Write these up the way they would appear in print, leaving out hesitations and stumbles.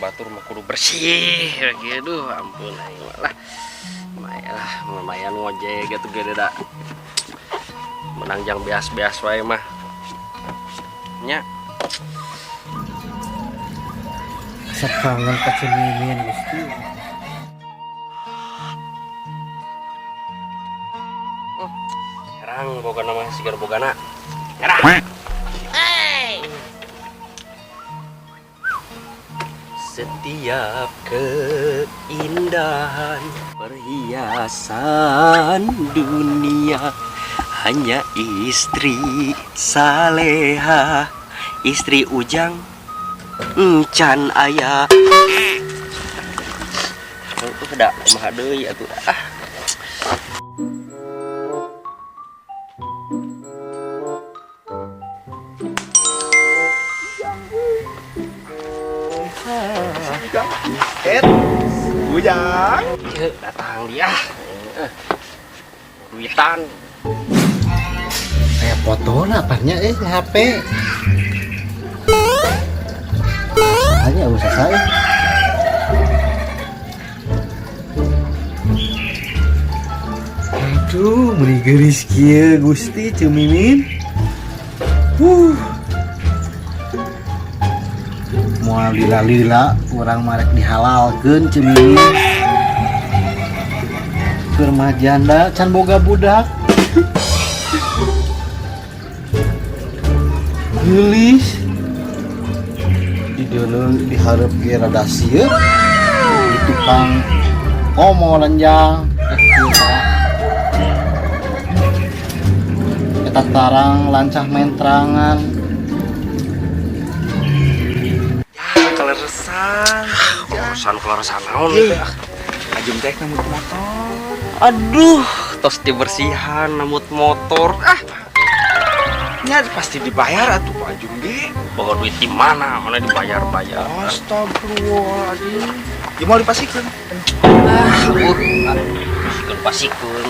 Batur mah kudu bersih gitu. Ampun aing mah lah. Lumayan lah, lumayan ngojek gitu gede da. Menang jang beas-beas wae mah. Nya. Asa kangen ka Ceu Mimin, Gusti. Herang bogana mah sigar bogana. Herang. Setiap keindahan perhiasan dunia hanya istri saleha, istri Ujang encan aya. Itu da kumaha deui atuh ah. Et, Ujang. Ieu datang dia. Duitan. Kayak foto apanya HP. Hanya usah saya. Aduh, meni geulis kieu Gusti Ceu Mimin. Moal lila-lila urang marek dihalalkeun Ceu Mimin. Keur mah janda can boga budak. Geulis. Di deuleu dihareup ge rada sieun. Di tukang komo lenjang. Kieu tah. Eta tarang lancah main terangan. Ya, kaleresan. Kaleresan kaleresan naon ieu teh? Ajum teh nambut motor. Aduh, tos dibersihan nambut motor. Ah, Nya pasti dibayar atuh Pak Ajum ge. Bawa duit di mana? Mana dibayar-bayar. Astagfirullahaladzim. Ya mau dipasikeun. Ah, pasikeun pasikeun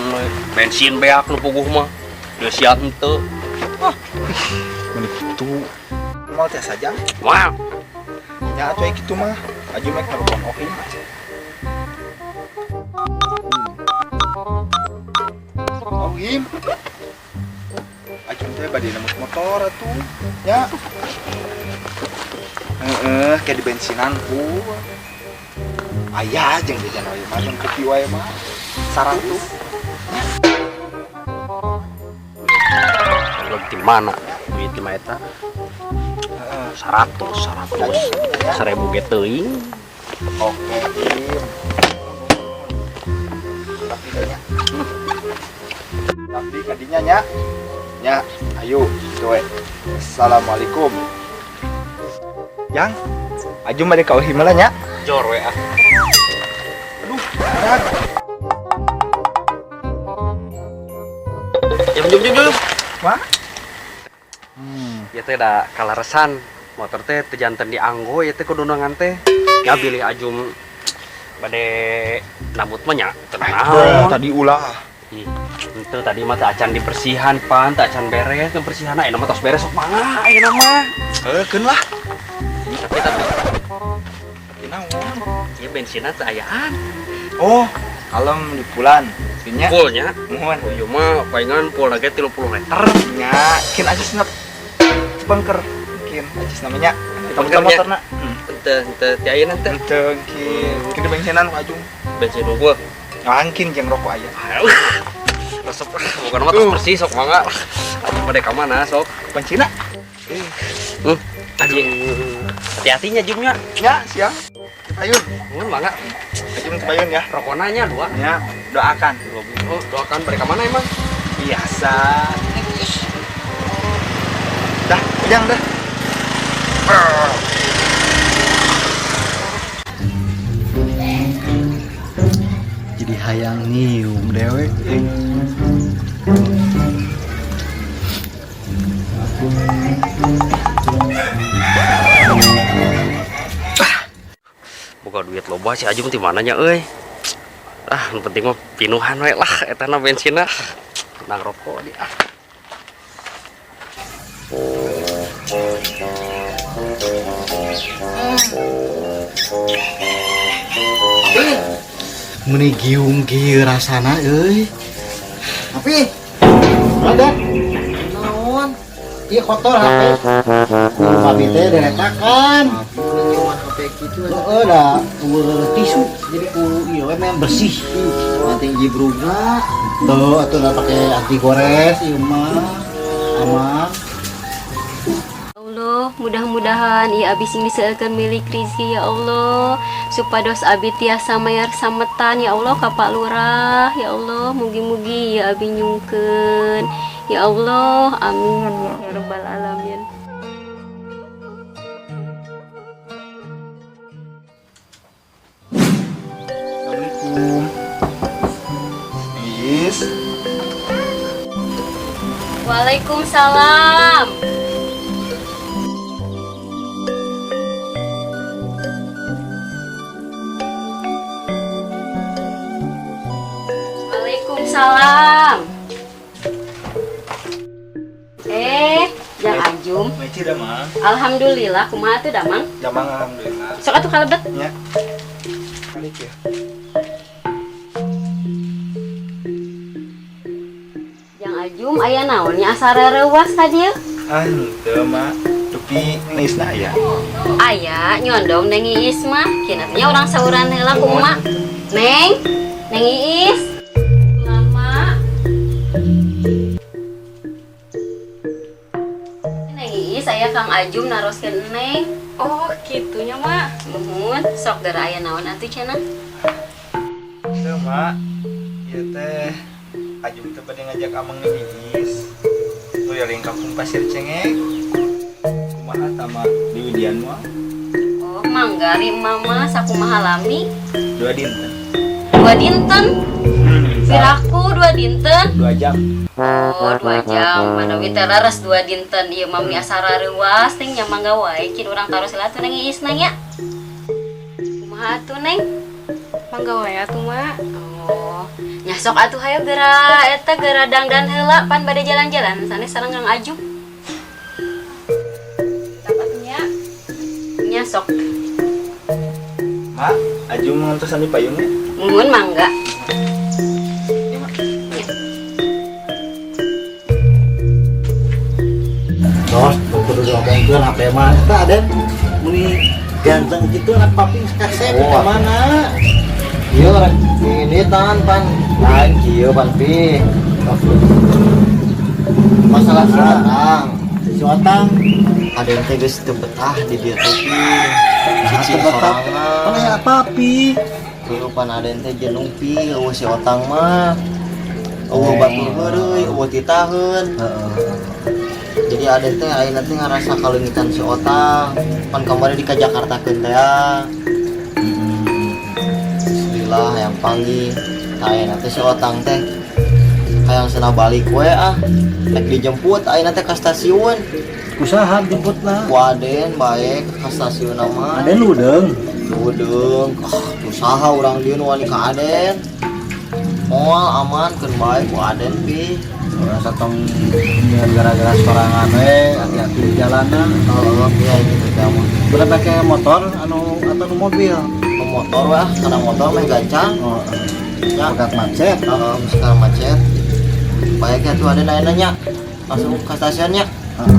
bensin beak nu puguh mah. Geus siap henteu. Ah, meni kitu. Mau teh saja. Wah, Nya atuh kitu mah. Ajum rek telepon Ohim. Ohim. Ajum teh bade nembus motor atuh. Nya. Heeh, kayak di bensinan ku. Aya jeung jajan wae mah, jeung kopi wae mah. 100. Belum di mana? Duit lima eta. Heeh. 100, 100. 1000 ge teuing. Oke, Im. Tapi nya. Tapi kadinya nya. Nya, ayo kitu we. Assalamualaikum. Yang, aju mah ka Ohim lah nya. Jor we ah. Aduh, berat. Jom jom jom jom. Wah. Ya teh da kalaresan motor teh teu janten dianggo ya teh kudunangan teh. Ya bilih ajum bade nambut mah nya teu naon. Tadi ulah. Ih, henteu tadi mah teu acan dibersihan pan, teu acan beres, dibersihan ayeuna mah tos beres sok mangga ayeuna mah. Heuh, keun lah. Tapi tapi Tapi naon? Ieu bensinna teu ayaan. Oh, kalem di pulan. Nya. Full nya. Muhun. Oh, ieu mah palingan full lagi 30 liter. Nya, kin aja snap. Bengker. Kin aja namanya. Kita Bengker nya. motorna. Henteu henteu ti ayeuna teh. Henteu kin. Kin di bensinan ku ajung. Bensin unggul. Ngangkin jeung rokok aya. Resep bukan mah tos bersih sok mangga. Atuh pada ka mana sok? Kuncina. Aduh. Hati-hatinya jumnya. Ya, siang. Payun. Mun mangga. Ajung payun ya. Rokona nya dua. Ya, doakan. Oh, doakan pada ka mana emang? Biasa. Dah, ujang dah. Jadi hayang nyium dewek. Boga duit loba si Ajum di mananya euy. Ah, nu penting mah pinuhan we lah eta na bensinna. Nang rokok di ah. Meni giung kieu rasana euy. Tapi ada naon? Ieu kotor HP. Papi teh diretakan. Nyiuman HP kitu. Heeh da, kudu tisu jadi kudu ieu we meh bersih. Penting jibrugna. Tuh atuh da pake anti gores ieu mah. Aman. Allah, mudah-mudahan ia abis ini seakan milik Rizky ya Allah, supados abi tiasa mayar sametan ya Allah ka Pak Lurah ya Allah, mugi-mugi ya abi nyungkeun ya Allah, amin ya rabbal alamin. Assalamualaikum. Is. Waalaikumsalam. Waalaikumsalam. Jang Ajum. Meci damang. Alhamdulillah, kumaha tuh damang? Damang alhamdulillah. Sok atuh kalebet. Nya. Kali ya. Jang Ajum aya naon nya asa rereuwas ka dieu? Ah, henteu mak. Dupi neisna aya. Aya nyondong Neng Iis mah, kina teh nya urang sauran heula ku emak. Neng, Neng Iis. Lama. Neng Iis aya Kang Ajum naroskeun Neng. Oh, kitunya mak. Muhun, sok geura aya naon atuh cenah? Teu mak. Ieu teh Ajum teh bade ngajak Amang Neng Iis. Keliling kampung Pasir Cengek. Kumaha tama di Widian mah? Oh, mangga ri mama sakumaha lami? 2 dinten. 2 dinten? Piraku 2 dinten? 2 jam. Oh, 2 jam. Manawi teh leres 2 dinten. Ieu mah mi asa rareuwas teh nya mangga wae kin urang taros heula atuh Neng Iis nya. Kumaha atuh Neng? Mangga wae atuh mak. Oh, nya sok atuh hayo geura eta geura dangdan heula pan bade jalan-jalan sanes sareng Kang Ajum. Dapatnya. Nya sok. Mak, Ajum ngantosan di payungnya. Muhun mangga. Ini mak. Terus kudu diomongkeun HP mah eta Aden meni ganteng gitu anak papi kasep Oh. ke mana? Iya orang ini tangan pan. Lain kieu pan pi. Masalah si Otang. Si Otang Aden teh geus teu betah di dieu teh pi. Cicing teu betah. sorangan. Mana ya papi? Heueuh pan Aden teh jenuh pi eueuh si Otang mah. Eueuh batur heureuy, eueuh titaheun. Heeh. Jadi Aden teh ayeuna teh ngarasa kaleungitan si Otang. Pan kamari di ka Jakarta keun teh. Alhamdulillah hayang panggih. Tah ayeuna teh si Otang teh hayang cenah balik we ah. Rek dijemput ayeuna teh ka stasiun. Usaha jemputna. Ku Aden bae ka stasiun mah. Aden ludeung. Ludeung. Ah, usaha urang dieu nu wani ka Aden. Moal aman keun bae ku Aden pi. Rasa tong gara-gara sorangan we, hati-hati di jalanan. Heeh, iya gitu teh mah. Udah pakai motor anu atau nu mobil? Nu motor wah, karena motor mah gancang. Oh, Ya, agak macet. heeh, sekarang macet. Baik ya tuh Aden ayeuna nya. Langsung ke stasiunnya. Heeh.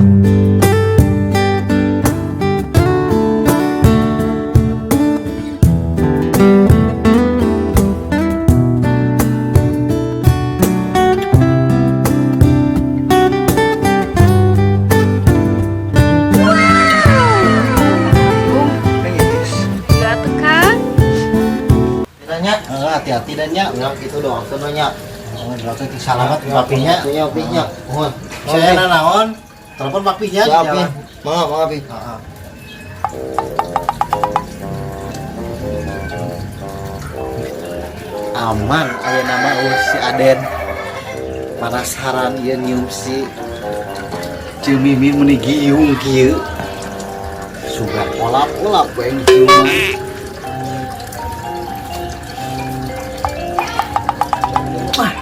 Neng Iis. Enggak tuh Kang. Nanya, Heeh, hati-hati dan nya. ya gitu dong, nya. Oh, doakeun salamat papinya. Papinya, papinya. Mohon. Saya naon? Telepon papinya di Siap, Pi. jalan. Mangga, mangga, Pi. Heeh. Aman aya nama si Aden. Penasaran ieu nyium si Ceu Mimin meni giung kieu. Sugan olap-olap we diciuman. Wah.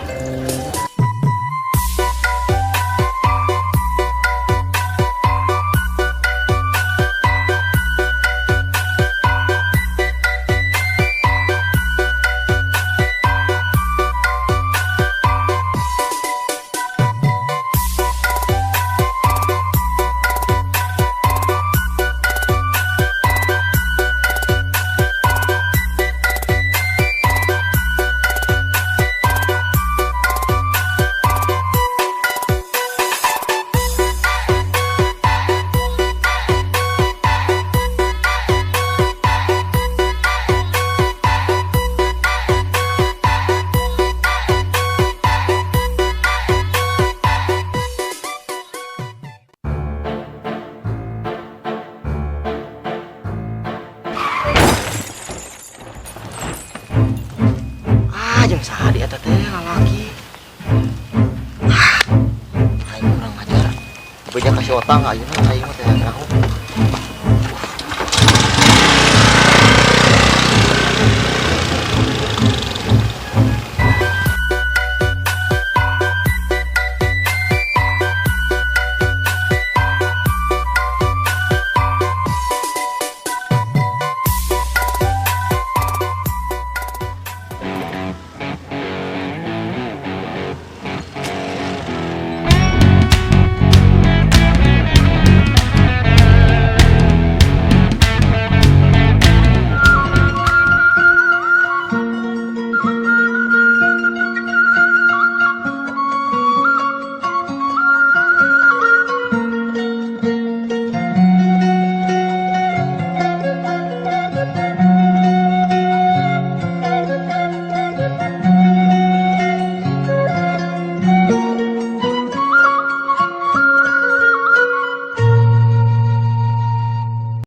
Beja ka si Otang ayeuna aing mah teh nyaho.